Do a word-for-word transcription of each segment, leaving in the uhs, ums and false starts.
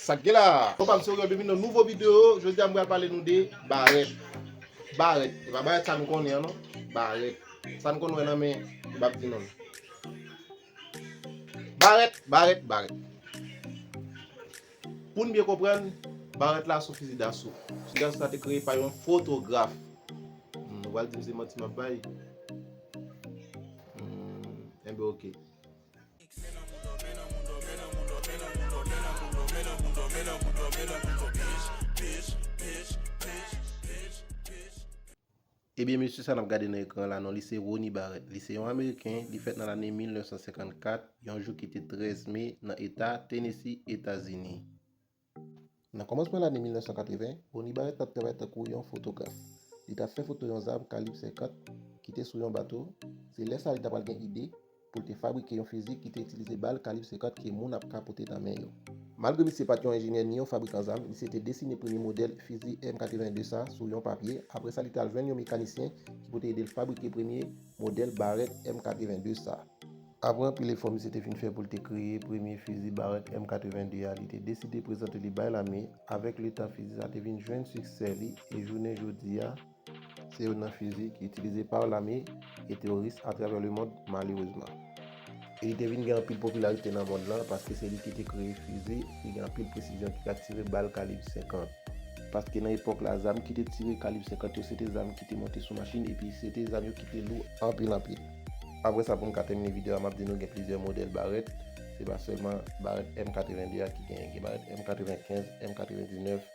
Sa k gen la? Bon, pa m se Oriol, byenveni nan nouvo videyo. Jodi a, m pral pale nou de barèt. Barèt. E pa barèt sa nou konnen an, non. Barèt. Sa n konn wè nan men, m p ap di non l. Barèt, barèt, barèt. Pou n byen konprann, barèt la se yon fizi daso. Fizi daso sa te kreye pa yon fotograf. Hmm, ou pral di m se manti m ap bay? Hmm, enben, oke. Ebyen, mesye sa n ap gade nan ekran la, non li se Rony Barrett. Li se yon Ameriken, li fèt nan lane mil nèf san senkannkat, yon jou ki te trèz me, nan eta Tennessee, Etazini. Nan kòmansman lane mil nèf san katreven, Rony Barrett t ap travay tankou yon fotograf. Li t ap fè foto yon zam kalib senkant ki te sou yon bato. Se lè sa a li ta pral gen ide pou l te fabrike yon fizi ki te itilize bal kalib senkant ke moun ap ka pote nan men yo. Malgre misye pa t yon enjenyè ni yon fabrikan zam, misye te desine premye modèl fizi M katreven de sa sou yon papye. Apre sa, li t al jwenn yon mekanisyen ki pou te ede l fabrike premye modèl barèt M katreven de sa. Apre anpil efò misye te fin fè pou l te kreye premye fizi barèt M katreven de a, li te deside prezante li bay lame. Avèk letan, fizi sa te vin jwenn siksè li, e jounen jodi a, se youn nan fizi ki itilize pa lame e teworis atravè lemond, malerezman. E li te vin gen anpil popilarite nan mond lan, paske se li ki te kreye fizi ki gen anpil presizyon, ki ka tire bal kalib senkant. Paske nan epòk la, zam ki te tire kalib senkant yo, se te zam ki te monte sou machin, epi se te zam yo ki te lou anpil, anpil. Apre sa, pou m ka tèmine videyo a, m ap di nou gen plizyè modèl barèt. Se pa sèlman barèt M katreven de a ki genyen, gen barèt M katreven kenz, M katreven diznèf,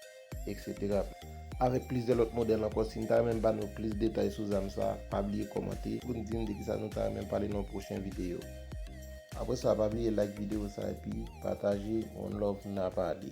etsetera. Avèk plizyè lòt modèl ankò. Si n ta renmen ba nou plis detay sou zam sa, pa bliye kòmante pou n di n de kisa nou ta renmen pale nan yon pwochen videyo. Apre sa, pa bliye like videyo sa epi pataje. One love, n a pale.